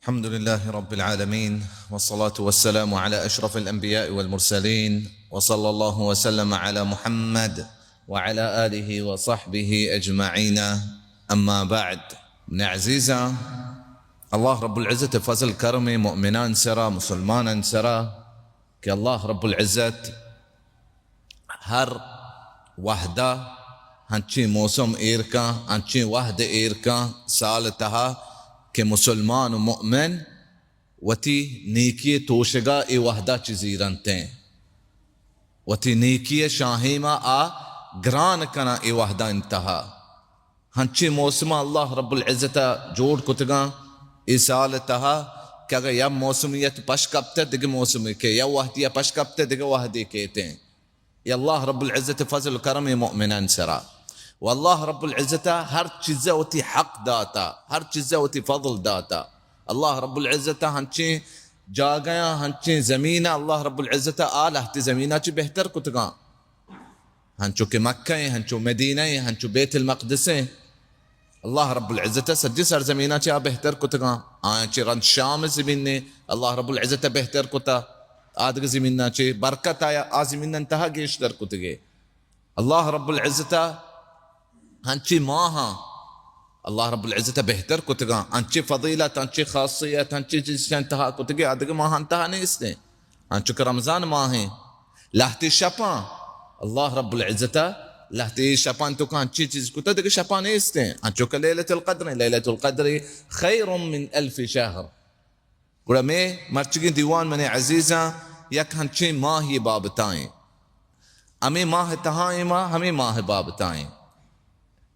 الحمد لله رب العالمين، والصلاة والسلام على أشرف الأنبياء والمرسلين، وصلى الله وسلم على محمد وعلى آله وصحبه أجمعين. أما بعد. من عزيزا، الله رب العزة فضل كرم مؤمنان سرا، مسلمان سرا، کہ اللہ رب العزت ہر وہدہ ہنچیں موسم ایر کن، ہنچیں وہد ایر کن سال تہا کہ مسلمان و مؤمن وتی نیکی توشگا اے وہدہ چہ زیرنتیں، وتی نیکی شاہیما آ گران کناں اے وہدہ انتہا۔ ہنچیں موسماں اللہ رب العزت ء جوڑ کتگاں اے سال ء تہا کہ اگاں یک موسمیت پش کپتہ دگہ موسمے کئے، یک وہدی ء پش کپتہ دگہ وہدے کیتیں۔ اے اللہ رب العزت ء فضل و کرم مؤمنان سرا۔ و اللہ رب العزت ء ہر چیز ء وتی حق داتا، ہر چیز ء وتی فضل داتا۔ اللہ رب العزت ء ہنچیں جاگہاں، ہنچیں زمین ء اللہ رب العزت ء آ لہتے زمین ء چہ بہتر کتگاں۔ ہنچو کہ مکہ ایں، ہنچو مدینہ ایں، ہنچو بیت المقدس ایں۔ اللہ رب العزت ء سجیں سرزمیناں چہ آ بہتر کتگاں۔ آیاں چہ رند شام زمین نے اللہ رب العزت ء بہتر کتا۔ آ دگہ زمیناں چہ برکت آیا، آ زمیناں تہا گیشتر کتگے۔ اللہ رب العزت ء ہنچی ماہاں اللہ رب العزت ء بہتر کتگاں۔ انچی فضیلت، انچی خاصیت، انچی چیز تہا کتگے، آ دگہ ماہاں تہا نیستیں۔ انچو کہ رمضان ماہ ایں، لہتے شپاں اللہ رب العزت ء لہتے شپاں تو کہ انچیں چیز کتا دگہ شپاں نیستیں۔ انچو کہ لیلۃ القدر ایں، لیلۃ القدر خیر من الف شہر۔ گڑا مئے مرچگیں دیوان، منی عزیزاں، یک ہنچیں ماہی بابتائیں۔ ہمیں ماہ تہائیں ما، ہمیں ماہ بابتائیں۔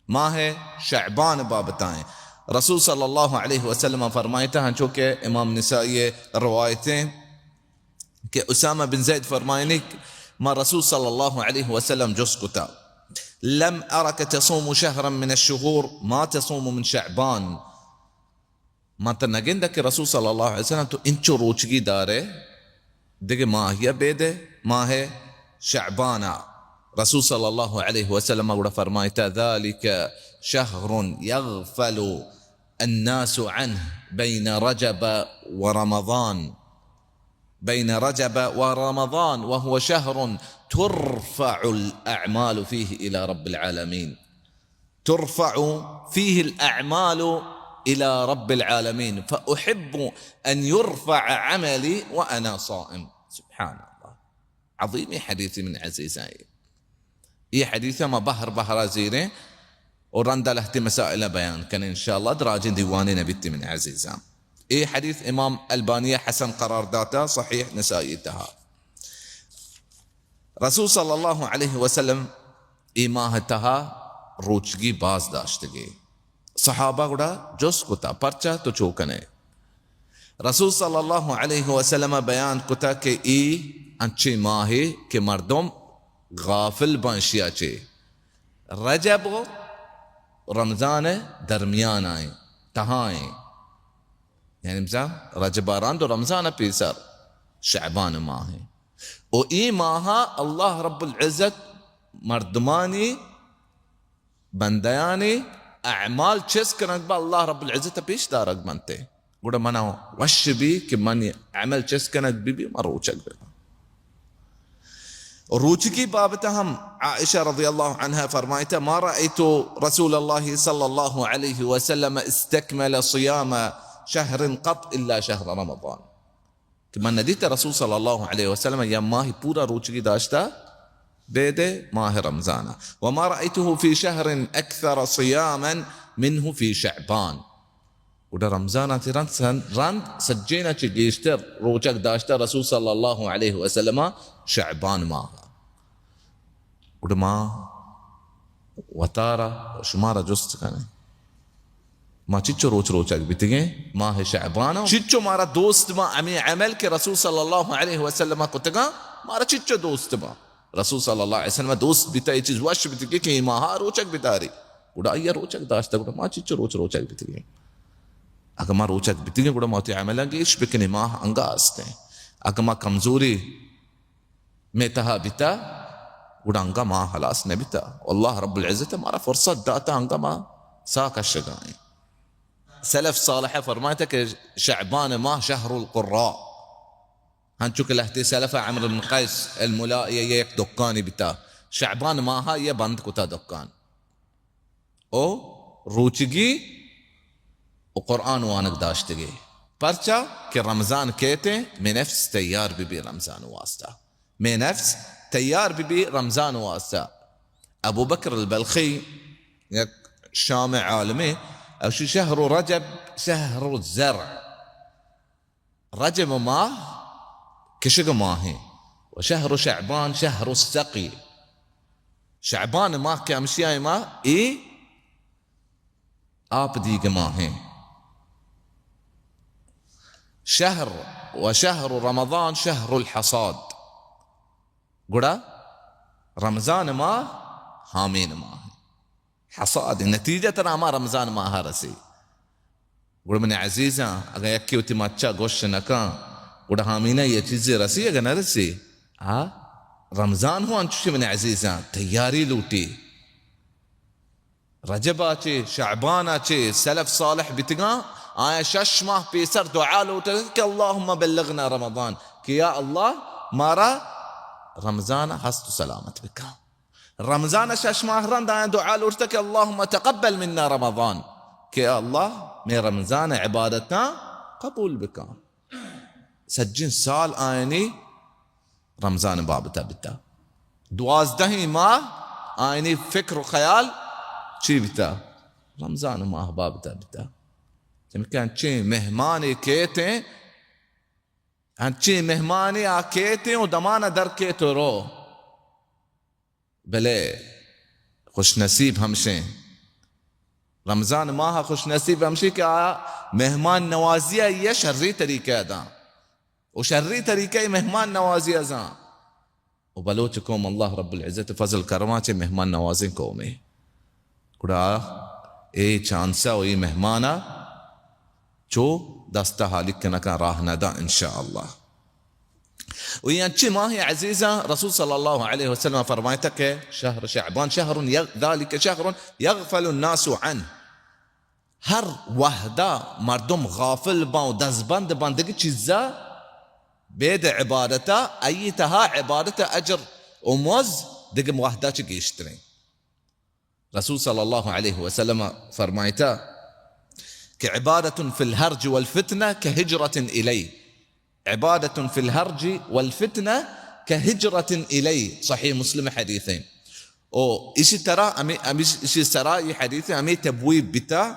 ماہ شعبان بابتائیں۔ رسول صلی اللہ علیہ وسلم فرمائتا، ہنچو کہ امام نسائی روایتیں، کہ اسامہ بن زید فرمائنی کہ ما رسول صلی اللہ علیہ وسلم جست کتا، لم ارک تصوم شهرا من الشهور ما تصوم من شعبان۔ ما تہ نگندہ کہ رسول صلی اللہ علیہ وسلم تو انچو روچگی دارے دگہ ماہیا بیدے ماہ شعبانا۔ رسول صلی اللہ علیہ وسلم گڑا فرمائتا، ذلك شهر يغفل الناس عنه بين رجب ورمضان، بين رجب ورمضان، وهو شهر ترفع الأعمال فيه إلى رب العالمين، ترفع فيه الأعمال إلى رب العالمين، فأحب أن يرفع عملي وأنا صائم۔ سبحان الله۔ عظیمیں حدیثے من عزیزاں۔ اے حدیث ء ما بہر بہرا زیریں و رندا لہتے مسائل بیان کنیں، انشاءاللہ دراجیں دیوانے نہ بیت من عزیزاں۔ اے حدیث امام البانی حسن قرار داتا صحیح نسائی تہا۔ رسول صلی اللہ علیہ وسلم اے ماہ تہا روچگی باز داشتگی۔ صحابہ گڑا جست کتا، پرچا تو چو کنے؟ رسول صلی اللہ علیہ وسلم بیان کتا کہ ای انچیں ماہے کہ مردم غافل بنشیا چے۔ رجب و رمضان درمیان آئیں، تہائیں۔ یعنی بزاں رجب رند و رمضان پیسر شعبان ماہ ایں۔ و ای ماہا اللہ رب العزت مردمانی بندیانی اعمال چست کنگ با اللہ رب العزت پیش دارگ بنتے۔ گڑا منا وش بی کہ منی عمل چست کنگ بی بی ما روچگ بباں۔ روچگی بابت ہم عائشہ رضی اللہ عنہا فرمائتا، ما رأيت رسول الله صلى الله عليه وسلم استكمل صيام شهر قط إلا شهر رمضان۔ کہ من ندیتہ رسول صلی اللہ علیہ وسلم یا ماہ پورا روچگی داشتہ بیدے ماہ رمضان۔ وما رأيته في شهر أكثر صياما منه في شعبان۔ گڑا رمضان آتی رند سن-، رند سجینا چہ گیشتر روچگ داشتہ رسول صلی اللہ علیہ وسلم شعبان ماہ۔ گڑا ما وتارا شمارا جست کنیں، ما چچو روچ روچگ بیتگیں ماہ شعبان؟ چچو مارا دوست ما ہمیں عمل کہ رسول صلی اللہ علیہ وسلم کتگاں، مارا چچو دوست ما؟ رسول صلی اللہ علیہ وسلم دوست بیتا، یہ چیز وش بیتگی کہ یہ ماہا روچگ بداری۔ گڑا آئی روچگ داشتہ، گڑا ما چچو روچ روچگ بیتگیں؟ اگہ ما روچگ بیتگیں، گڑا ما وتی عملاں گیش بکنیں، ماہ انگا استیں۔ اگہ ما کمزوری مئے تہا بیتا، گڑا انگا ما ہلاس نہ بیتا۔ اللہ رب العزت مارا فرصت داتا، انگا ما ساہ کشگائیں۔ سلف صالح فرمائتا کہ شعبان ماہ شہر القراء۔ ہنچو کہ لہتے سلف عمرو بن قیس الملائی یک دکانی بیتا، شعبان ماہ یہ بند کتا دکان۔ او روچگی و قرآن وانگ داشتگی۔ پرچا کہ رمضان کیتے، مئے نفس تیار ببی رمضان واسطہ۔ مئے نفس تیار ببی رمضان واسطہ۔ ابو بکر البلخی یک شام عالمے، اشی شہر رجب شہر الزرع۔ رجب ماہ کشگ ماہیں، و شہر شعبان شہر السقی۔ شعبان ماہ کہ ہمشیائیں ماہ، اے آپ دیگ ماہیں۔ شہر و شہر رمضان شہر الحصاد۔ گڑا رمضان ماہ ہامین ماہ۔ حصاد، نتیجہ ترا ہما رمضان ماہ رسی۔ گڑا من عزیزاں، اگاں یکے وتی مچا گوش نہ کن، گڑا ہامینہ یہ چیزے رسی اگاں نہ رسی؟ آ، رمضان ہوں انچوشی من عزیزاں، تیاری لوٹی۔ رجب آ چے، شعبان آ چے، سلف صالح بیتگاں، آیا شش ماہ پیسر دعا لوٹت کہ اللہم بلغنا رمضان، کہ یا اللہ مارا رمضان ہست و سلامت بکن۔ رمضان ء شش ماہ رند آیاں دعا لوٹتگ کہ اللہم تقبل منا رمضان، کہ اللہ مئے رمضان ء عبادتاں قبول بکن۔ سجیں سال آیانی رمضان بابتا بتا، دوازدہیں ماہ آیانی فکر و خیال چی بتا؟ رمضان ماہ بابتا بتا۔ چمکہ انچیں مہمانے کیتیں، انچیں مہمانے آ کیتیں و دمانا در کیت و رو۔ بلے خوش نصیب ہمشیں، رمضان ماہ خوش نصیب ہمشی کہ آ مہمان نوازی ء یہ شری طریقہ ء داں و شری طریقہ ء مہمان نوازی ء زاں۔ و بلوچ قوم اللہ رب العزت فضل کرما چہ مہمان نوازیں قومے۔ گڑا اے چانس ء و اے مہمان ء چو دست ء ہالیگ کنکاں راہ نہ داں انشاءاللہ۔ و اے انچیں ماہیں عزیزاں، رسول صلی اللہ علیہ وسلم فرمائتا کہ شہر شعبان شہر یغ-، ذالک شہر یغفل الناس عنہ۔ ہر وہدا مردم غافل باں و دزبند باں دگہ چیزا بید عبادتا، ای تہا عبادت اجر و مز دگہ وہدا چہ گیشتریں۔ رسول صلی اللہ علیہ وسلم فرمائتا کہ عبادة في الهرج والفتنة كهجرة إلي، عبادة في الهرج والفتنة كهجرة إلي، صحیح مسلم حدیث ہیں۔ او اسی طرح ہمیں، ہمیں، اسی طرح یہ حدیث ہمیں تبویب بتا،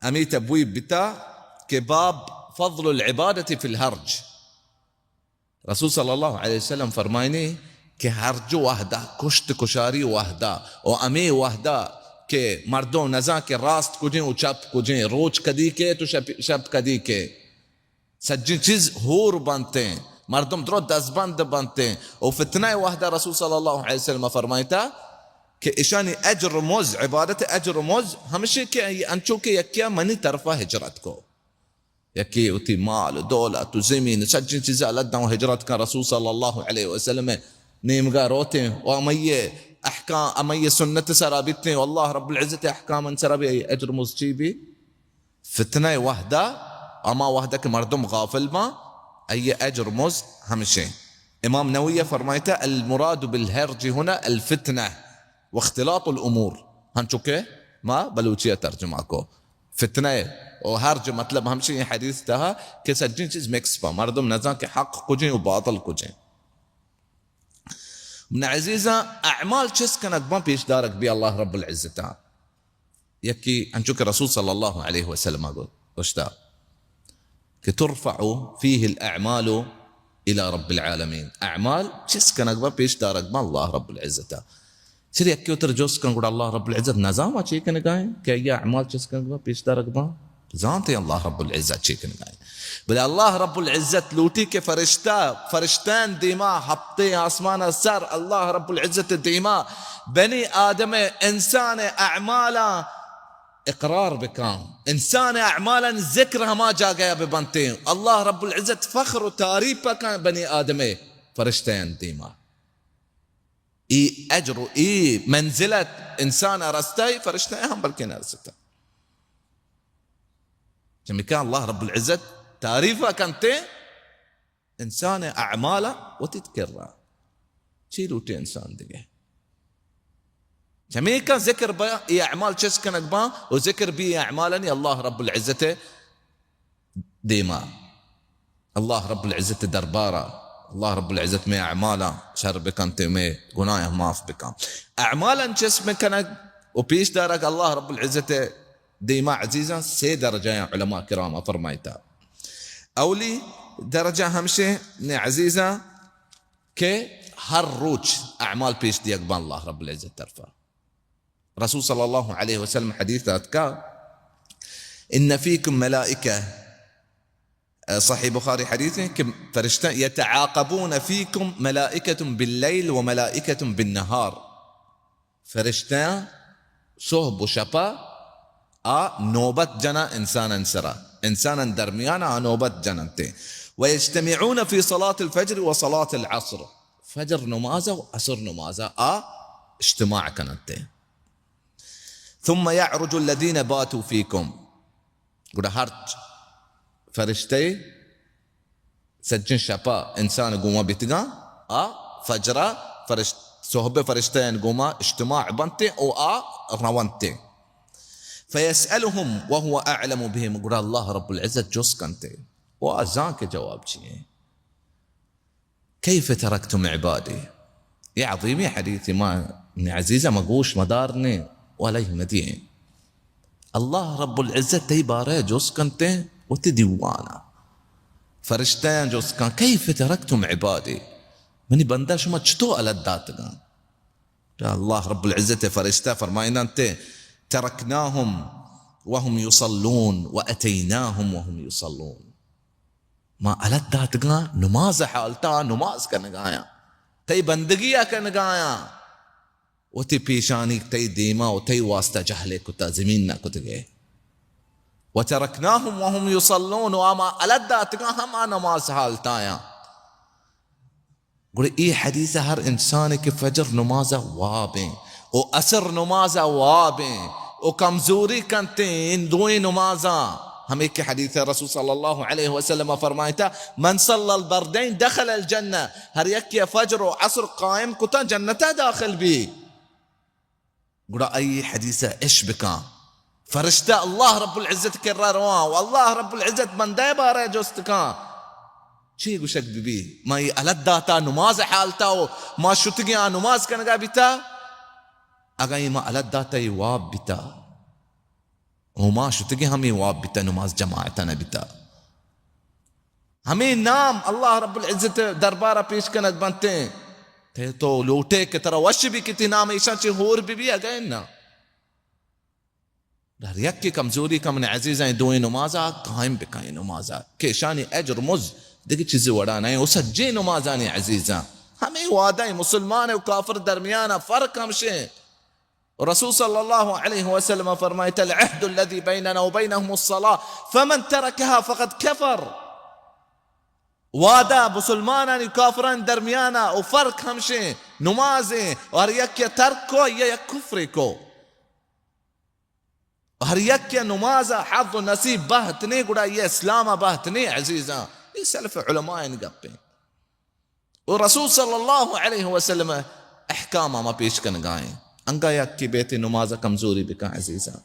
ہمیں تبویب بتا کہ باب فضل العبادة في الهرج۔ رسول صلی اللہ علیہ وسلم فرمائنی کہ ہرج وہدا، کشت کشاری وہدا، و ہمے وہدا کہ مردم نزان کہ راست کجیں و چپ کجیں، روچ کدی کے تو شپ، شپ کدی کے، سجیں چیز ہور بنتیں، مردم درو دزبند بنتیں، و فتنہ وہدا رسول صلی اللہ علیہ وسلم فرمائتا کہ اشانی اجر و مز، عبادت اجر و مز ہمشی کہ انچو کہ یکیا منی طرفا ہجرت کو۔ یکے وتی مال و دولت و زمین و سجیں چیزا لداں و ہجرت کن رسول صلی اللہ علیہ وسلم ء نیمگا روتیں و ہمئی احکام، ہمئی سنت سرا بیتیں و اللہ رب العزت احکام سرا بی، اجر مز چی بی؟ فتنہ وہدا، ہما وہدا کہ مردم غافل باں، ای اجر مز ہمشیں۔ امام نووی فرمائتا، المراد بالهرج هنا الفتنة واختلاط الأمور، ہنچو کہ ما بلوچی ء ترجمہ کو، فتنہ و ہرج مطلب ہمشی ایں حدیث تہا کہ سجیں چیز مکس با، مردم نزان کہ حق کجیں و باطل کجیں۔ من عزیزاں، اعمال چس کنگ باں پیش دارگ بی اللہ رب العزتا۔ یکی انچو کہ رسول صلی اللہ علیہ وسلم گو-، گوشتا کہ ترفع فيه الأعمال إلى رب العالمين۔ اعمال چس کنگ با پیش دارگ با اللہ رب العزتا۔ چر یکی وتر جست کن گڑا اللہ رب العزت نزان ما چی کنگائیں کہ ایا اعمال چس کنگ با پیش دارگ با؟ زانتے اللہ رب العزت چی کنگائیں۔ بلے اللہ رب العزت لوٹی کہ فرشتہ، فرشتین دیما ہپتے آسمان سر اللہ رب العزت دیما بنی آدم انسان اعمالاں اقرار بکاں، انسان اعمالاں ذکر ہما جاگہ بہ بنتیں۔ اللہ رب العزت فخر و تعریف کاں بنی آدم فرشتیان دیما۔ ای اجر و ای منزلت انسان رستہ، ای فرشتہ ہم بلکہ نہ رستہ۔ چمیکا اللہ رب العزت تعریف کنتے انسان اعمال وتی کرا۔ چی لوٹے انسان دگہ؟ چمیکا ذکر با، اے اعمال چست کنگ با و ذکر بی اے اعمالانی اللہ رب العزت دیما، اللہ رب العزت دربارا، اللہ رب العزت مئے اعمالا شر بکنت و مئے گناہ معاف بکن۔ اعمالا چست بکنگ و پیش دارگ اللہ رب العزت دیما عزیزاں سے درجہ ہیں، علماء کرام فرمائیتا۔ اولی درجہ ہمشے نے عزیزاں کہ ہر روچ اعمال پیش دیگ با اللہ رب العزت طرفا۔ رسول صلی اللہ علیہ وسلم حدیث دات کا، ان فیکم ملائکہ، صحیح بخاری حدیث ہے کہ فرشتہ، یتعاقبون فیکم ملائکۃ باللیل و ملائکۃ بالنہار، فرشتہ صحب و شپا آ نوبت جنا انسانان سرا، انسانان درمیان آ نوبت جننتے۔ و یجتمعون فی صلاۃ الفجر و صلاۃ العصر، فجر نماز و عصر نماز آ اجتماع کننتے۔ ثم یعرج الذین باتوا فیکم، گڑا ہرچ فرشتہ سجیں شپا انسان گوما بیتگاں، آ فجرا فرشت-، صحب فرشتہ ان گوما اجتماع بنتے او آ رونتے۔ فیسألهم وهو اعلم بهم، گڑا اللہ رب العزت جست کنتے و آ زان کہ جواب چی ہیں۔ کیف ترکتم عبادی؟ اے عظیمی حدیث ما، عزیزاں، ما گوش مدار نے و علیہ مدییں۔ اللہ رب العزت تئی بارہ جست کنتے وتی دیوانا۔ فرشتیاں جست کن، کیف ترکتم عبادی؟ منی بندہ شما چتو الت داتگاں؟ اللہ رب العزت فرشتہ فرمائنتے، ترکناهم وهم یصلون و اتیناهم وهم یصلون۔ ما الت داتگاں نماز حالتا، نماز کنگایاں، تئی بندگی ء کنگایاں، وتی پیشانی تئی دیما و تئی واسطہ جہلے کتا، زمین نہ کتگے۔ وترکناهم وهم یصلون، و آ ما الت داتگاں ہما نماز حالتایاں۔ گڑا اے حدیث ء ہر انسانے کہ فجر نماز ء وابیں و عصر نماز ء وابیں و کمزوری کنتیں ان دوئیں نمازاں، ہمے کہ حدیث رسول صلی اللہ علیہ وسلم فرمائتا، من صلی البردین دخل الجنہ، ہر یکے فجر و عصر قائم کتا جنت ء داخل بی۔ گڑا آئی حدیث ء اش بکاں۔ فرشتہ اللہ رب العزت کرا رواں و اللہ رب العزت بندہ بارہ جست کاں، چی گوشگ بہ بی؟ ما اے الت داتا نماز حالتا و ما شتگیں آ نماز کنگا بیتا؟ اگاں اے ما الت داتا اے واب بیتا، و ما شتگیں ہمے واب بیتا، نماز جماعتا نہ بیتا۔ ہمے نام اللہ رب العزت دربارا پیش کنگ بنتیں۔ تے تو لوٹے کہ ترا وش بی کہ تی نام ایشاں چہ ہور بہ بی، اگہ اناں۔ ہر یکے کمزوری کن، من عزیزاں، اے دوئیں نمازا قائم بکن، اے نمازا کہ اشانی اجر مز دگہ چیزی وڑا نہ، او سجیں نمازانی عزیزاں۔ ہمے وعدہ مسلمان و کافر درمیانا فرق ہمشیں۔ رسول صلی اللہ علیہ وسلم فرمائتا، العهد الذي بيننا وبينهم الصلاة فمن تركها فقد كفر۔ وعدہ مسلمانانی کافرانی درمیانا و فرق ہمشیں نمازیں، و ہر یکے ترک کو، آئی یک کفرے کو۔ ہر یکے نماز حظ و نصیب بہت نے، گڑا اے اسلام بہت نے عزیزاں۔ اے سلف علماء ان گپیں۔ و رسول صلی اللہ علیہ وسلم احکام ما پیش کنگائیں۔ انگا یکے بیت نماز کمزوری بکن عزیزاں۔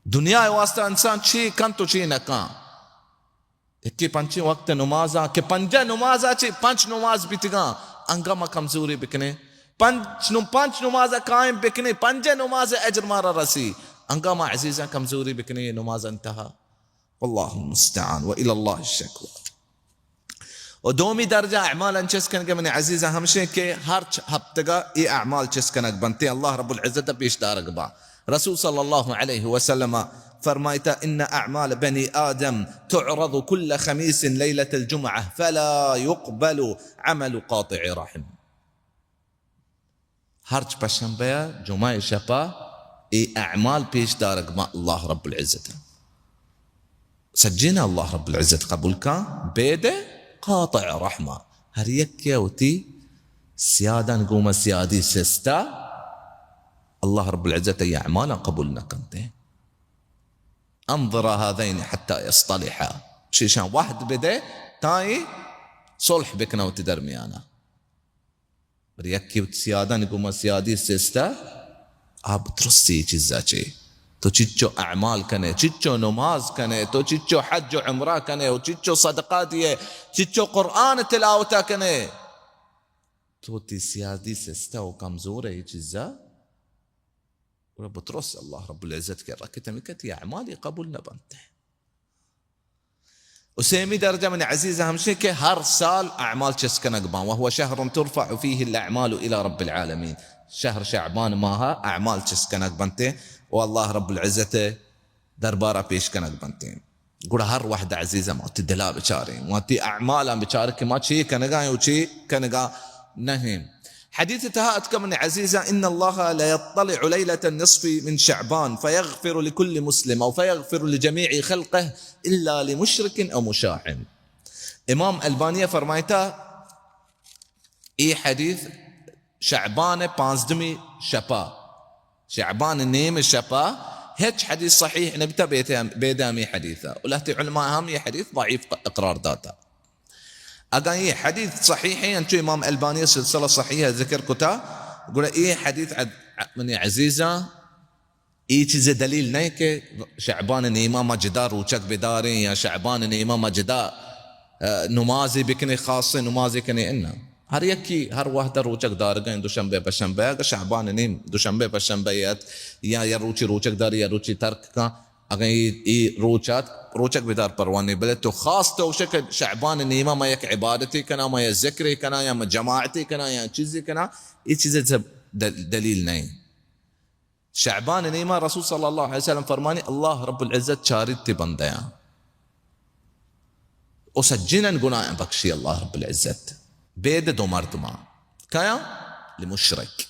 دنیا واسطہ انسان چی کن تو چی نہ کن۔ یکے پنچیں وقت نمازاں کہ پنجہ نمازا چی پنچ نماز بیتگاں، انگا ما کمزوری بکنیں۔ پنچ نم-، پنچ نماز قائم بکنیں، پنجہ نماز اجر مارا رسی، انگا ما عزیزاں کمزوری بکنیں نماز انتہا۔ واللہ المستعان و الی اللہ الشکوہ۔ و دومی درجہ اعمال انچس کنگے منی عزیزاں ہمشیں کہ ہرچ ہفتگا اے اعمال چس کنگ بنتے، اللہ رب العزت پیش دارگ با۔ رسول صلی اللہ علیہ وسلم فرمائتا، ان اعمال بنی آدم تعرض كل خميس ليلة الجمعة فلا يقبل عمل قاطع رحم۔ ہرچ پشنبہ ء جمعہ ء شپا اے اعمال پیش دارگ ما اللہ رب العزت ء۔ سجین اللہ رب العزت قبول کن، بید قاطع رحمہ۔ ہر یکے وتی سیادان گوما سیادی سستا، اللہ رب العزت ء اعمالاں قبول نہ کنتے۔ انظرا هذین حتی یصطلحا، شیشان وہد بدے تاں اے صلح بکناں وتی درمیانا۔ بلے یکے وتی سیادانی گوما سیادی سستہ، آ بترسی اے چیزا چے۔ تو چچو اعمال کنے، چچو نماز کنے، تو چچو حج و عمرہ کنے و چچو صدقہ دیے، چچو قرآن تلاوتا کنے، تو وتی سیادی سستہ و کمزور اے چیزا۔ گڑا بترس اللہ رب العزت کرا کہ تمے کہ تئی اعمال اے قبول نہ بنت۔ و سیمی درجہ من عزیز ہمشی کہ ہر سال اعمال چست کنگ باں، وهو شهر ترفع فيه الاعمال الى رب العالمین۔ شہر شعبان ماہ اعمال چست کنگ بنتے و اللہ رب العزت دربارا پیش کنگ بنتے۔ گڑا ہر وہد عزیزاں ما وتی دلا بچاریں، وتی اعمالاں بچار کہ ما چے کنگا ایں و چے کنگا نہ ایں۔ حدیث تہا اتکا من عزیزاں، ان اللہ لیطلع لیلة النصف من شعبان فیغفر لکل مسلم او فیغفر لجمیع خلقه الا لمشرک او مشاحن۔ امام البانی فرمائتا، اے حدیث شعبان پانزدمی شپا، شعبان نیم شپا، ہچ حدیث صحیح نبیتا بیدے ہم-، بیدے ہمے حدیثا۔ و لہتے علماء ہم اے حدیث ضعیف ق-، اقرار داتا۔ اگاں اے حدیث صحیح ایں، انچو امام البانی سلسلہ صحیحہ ذکر کتا، گڑا اے حدیث عد-، منی عزیزاں، اے چیزے دلیل نہ کہ شعبان نیما ما جدا روچگ بداریں یا شعبان نیما ما جدا، ء، نمازے بکنیں، خاصیں نمازے کنیں، اناں۔ ہر یکی ہر وہدا روچگ دارگا ایں، دوشنبے پشنبے، اگہ شعبان نیم دوشنبے پشنبے ات یا، یا روچی روچگ داری یا روچی ترک کن، اگہ اے، اے روچ ات، روچگ بدار پرواہ نیں، بلے تو خاص تو گوشے کہ شعبان نیما ما یک عبادتے کناں، ما یک ذکرے کناں یا ما جماعتے کناں یا چیزے کناں، اے چیزے دل-، دلیل نہ ایں۔ شعبان نیما رسول صلی اللہ علیہ وسلم فرمانی، اللہ رب العزت چاریت تئی بندیاں و سجینن گناہاں بخشی اللہ رب العزت۔ بید دو مردماں۔ کیاں؟ لمشرک۔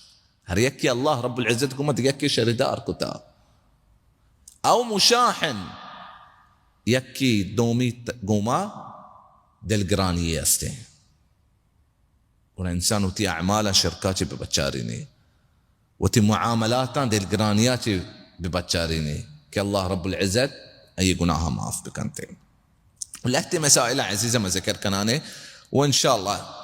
ہر یکی اللہ رب العزت گوما دگہ یکی شریدار کتا۔ او مشاحن، یکی دومی ت-، گوما دلگرانی استیں۔ گڑا انسان وتی اعمالاں شرکا چہ بہ بچارینی، وتی معاملاتاں دلگرانیا چہ بہ بچارینی کہ اللہ رب العزت اے گناہ معاف بکنتے۔ لہتے مسائل عزیز ما ذکر کنانے و انشاءاللہ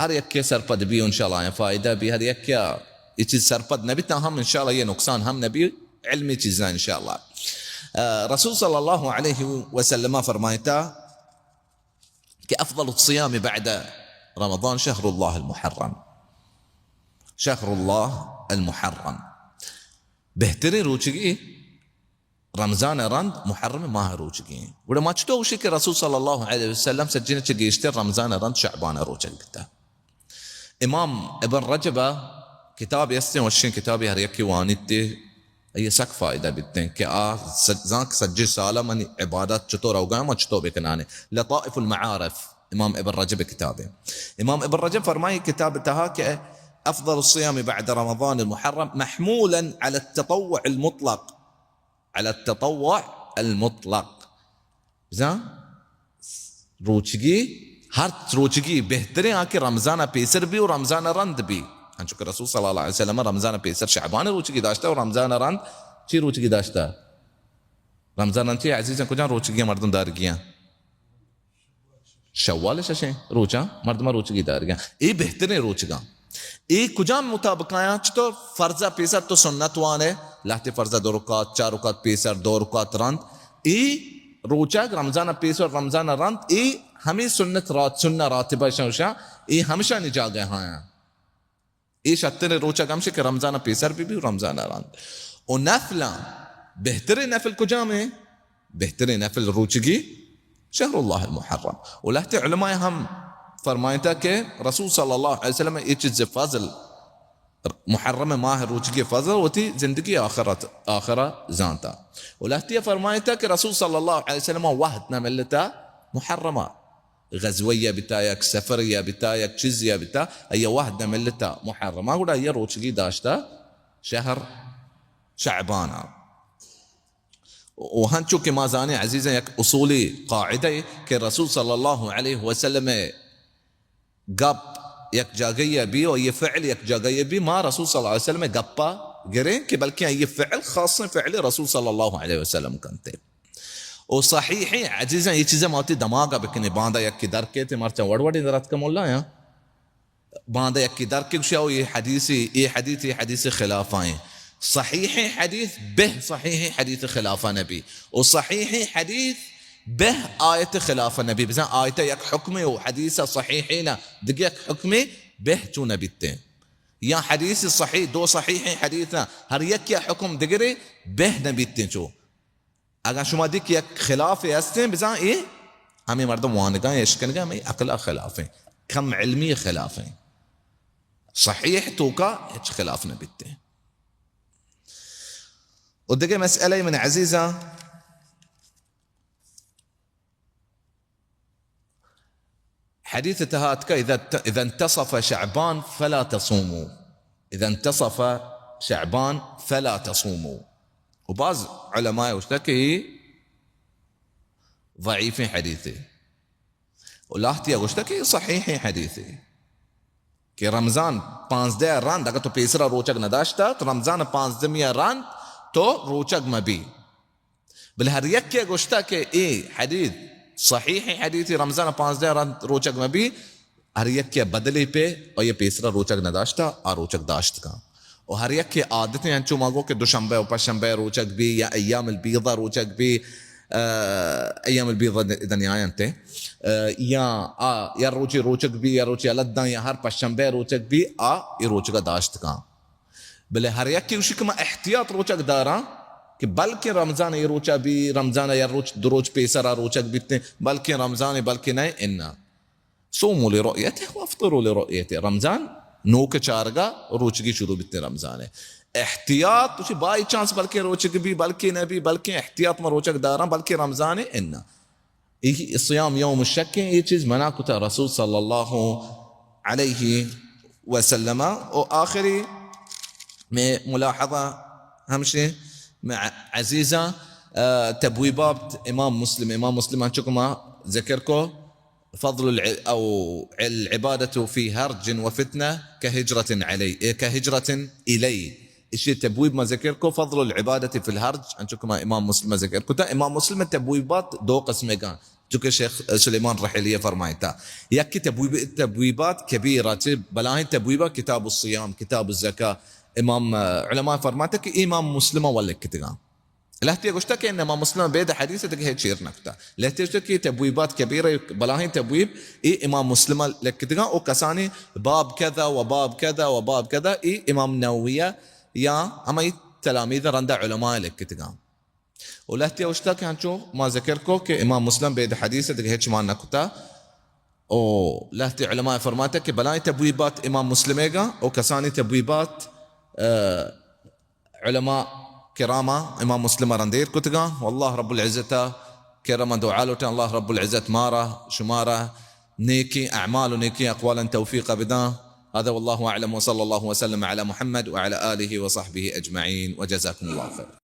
ہر یکے سرپد بی و انشاءاللہ آیاں فائدہ بی، ہر یکے اے چیز سرپد نبی تا ہم انشاءاللہ اے نقصان ہم نبی، علمی چیزاں انشاءاللہ۔ آ، رسول صلی اللہ علیہ وسلم فرمائتا، کہ افضل الصیام بعد رمضان شهر الله المحرم۔ شهر الله المحرم۔ بہترین روچگی رمضان رند محرم ماہ روچگی ایں۔ گڑا ما چطور گوشی کہ رسول صلی اللہ علیہ وسلم سجین چہ گیشتر رمضان رند شعبان روچگ بیتا۔ امام ابن رجب ء کتابے استیں، وشیں کتابے، ہر یکے وانیت تے آئی ء سک فائدہ بیتیں کہ آ س-، زانک سجے سال ء منی عبادات چطور اوگا، من چطور بکنانے۔ لطائف المعارف، امام ابن رجب کتابے۔ امام ابن رجب فرمائی کتاب تہا کہ افضل الصيام بعد رمضان المحرم محمولا على التطوع المطلق، على التطوع المطلق۔ بزاں روچگی، ہر روچگی بہتریں آ کہ رمضان ء پیسر بی و رمضان ء رند بی۔ انچو کہ رسول صلی اللہ علیہ وسلم رمضان ء پیسر شعبان ء روچگی داشتہ و رمضان ء رند چی روچگی داشتہ؟ رمضان ء رند چی عزیزاں کجام روچگی مردم دارگی ہیں؟ شوال ششیں روچاں مردماں روچگی دارگاں۔ اے بہتریں روچگاں۔ اے کجام مطابق آیاں؟ چطور فرض ء پیسر تو سنت وانے، لہتے فرض ء دو رکعت، چار رکعت پیسر، دو رکعت رند۔ اے روچگ رمضان ء پیسر، رمضان ء رند، اے ہمے سنت رات، سنہ راتبہ شاں، شاں، اے ہمشانی جاگہ آیاں۔ اے شتریں روچگ ہمشی کہ رمضان ء پیسر بی بی و رمضان ء رند۔ و نفلاں بہتریں نفل کجام ایں؟ بہتریں نفل روچگی شہر اللہ المحرم۔ و لہتے علماء ہم فرمائتا کہ رسول صلی اللہ علیہ وسلم اے چیز فضل، محرم ماہ روچگی فضل وتی زندگی آخرت، آخرہ زانتا۔ و لہتے فرمائتا کہ رسول صلی اللہ علیہ وسلم وہد نہ ملتا محرمہ۔ غزوہ یا بتا، یک سفر یا بتا، یک چیز یا بتا، آئی وہد ملتا محرمہ، گڑا آئی روچگی داشتا شہر شعبانا۔ و ہنچو کہ ما زانیں عزیزاں، یک اصولی قاعدہ اے کہ رسول صلی اللہ علیہ وسلم گپ یک جاگہ بی و یہ فعل یک جاگہ بی، ما رسول صلی اللہ علیہ وسلم گپا گریں کہ بلکہ یہ فعل خاص فعل رسول صلی اللہ علیہ وسلم کنتے۔ او صحیح ہیں، عزیزاں، یہ چیزیں ما وتی دماغ ءَ بکنیں۔ باندا یکی در کیت، مرچاں وڑ وڑیں در اتکہ ملا یاں۔ باندا یکی در کے گوشی، او یہ حدیثی، یہ حدیث، یہ حدیث خلاف ہیں۔ صحیح حدیث بہ صحیح حدیث خلاف نبی۔ او صحیح حدیث بہ آیت خلاف نبی۔ بزاں آیت یک حکم و حدیث صحیح نہ، دگہ یک حکم بہ چو نبیتے۔ یا حدیث صحیح، دو صحیح حدیث نہ، ہر یک یا حکم دگرے بہ نبیتے چو۔ اگاں شما دی کہ یک خلافے ہستیں، بزاں اے ہمیں مردم وانگاں، اشکنگاں، ہمیں عقل خلاف ہیں، کم علمی خلاف ہیں۔ صحیح توکا ہچ خلاف نہ بیتے۔ و دگہ مسئلہ من عزیزاں، حدیث تہا اتکا، اذا، اذا انتصف شعبان فلا تصوموا، اذا انتصف شعبان فلا تصوموا۔ و بعض علماء گوشتا کہ اے ضعیفیں حدیثے۔ و لہتیا گوشتا کہ اے صحیحیں حدیثے کہ رمضان پانزدہ رند، اگر تو پیسرا روچگ نداشتا تو رمضان پانزدہمی رند تو روچگ مبی۔ بلے ہر یکے گوشتا کہ اے حدیث صحیح حدیثی، رمضان پانزدہ رند روچگ مبی، ہر یکے بدلے پہ آئی پیسرا روچگ نداشتا، آ روچگ داشت کن۔ و ہر یکے عادتیں انچو ما گو کہ دوشنبہ و پشنبہ روچگ بی یا ایام البیضہ روچگ بی، آ، ایام البیضہ دنیا انت، آ، یا آ، یا روچے روچگ بی یا روچے الداں یا ہر پشنبہ روچگ بی، آ اے روچگا داشت کن۔ بلے ہر یکے گوشی کہ من احتیاط روچگ داراں کہ بلکیں رمضان اے روچا بی، رمضان ءَ یک روچ دو روچ پیسرا روچگ بیتیں، بلکیں رمضان ءَ، بلکیں نہ، انا۔ صوموا لرؤيته وافطروا لرؤيته۔ رمضان نوک چارگا روچگی شروع بیتیں رمضان ءَ۔ احتیاط، گوشی بائی چانس بلکیں روچگ بی، بلکیں نہ بی، بلکیں احتیاط من روچگ داراں، بلکیں رمضان ءَ، انا۔ اے صیام یوم الشک ایں، اے چیز منع کتا رسول صلی اللہ علیہ وسلم۔ و آخری میں ملاحظہ ہمشیں، میں عزیزاں، آ، تبویبات امام مسلم، امام مسلم انچو کہ ما ذکر کو، فضل الع-، او العبادة في هرج وفتنة كهجرة علي، إيه، كهجرة إلي۔ اشی تبویب ما ذکر کو، فضل العبادة في الهرج، انچو کہ ما امام مسلم ذکر کتا۔ امام مسلم تبویبات دو قسم گا، چونکہ شیخ سلیمان رحیلی فرمائتا۔ یکی تبویب، تبویبات کبیرہ، چہ بلاہیں تبویبا کتاب الصیام، کتاب الزکاة، امام، علماء فرماتا کہ امام مسلم ول لکھتگاں۔ لہتے گوشتا کہ امام مسلم بید حدیث دگہ ہچ چیر نکتا۔ لہتے گوشتا کہ تبویبات کبیرہ، بلاہیں تبویب، اے امام مسلم لکھتگاں، او کسانی باب کذا و باب کذا و باب کذا، اے امام نوویہ یا ہمائی تلامیذ رندا علماء لکھتگاں۔ و لہتے گوشتا کہ ہنچو ما ذکر کو کہ امام مسلم بید حدیث دگہ ہچ مان نکتا۔ او لہتے علماء فرماتا کہ بلاہیں تبویبات امام مسلم گا، او کسانی تبویبات، آ، علماء کراما امام مسلم ءَ رند ایر کتگاں۔ واللہ رب العزت ءَ کرم ءَ دعا لوٹیں، اللہ رب العزت مارا شمارا نیکیں اعمال و نیکیں اقوالاں توفیق بداں۔ هذا والله أعلم وصلى الله وسلم على محمد وعلى آله وصحبه أجمعين وجزاكم الله خيرا۔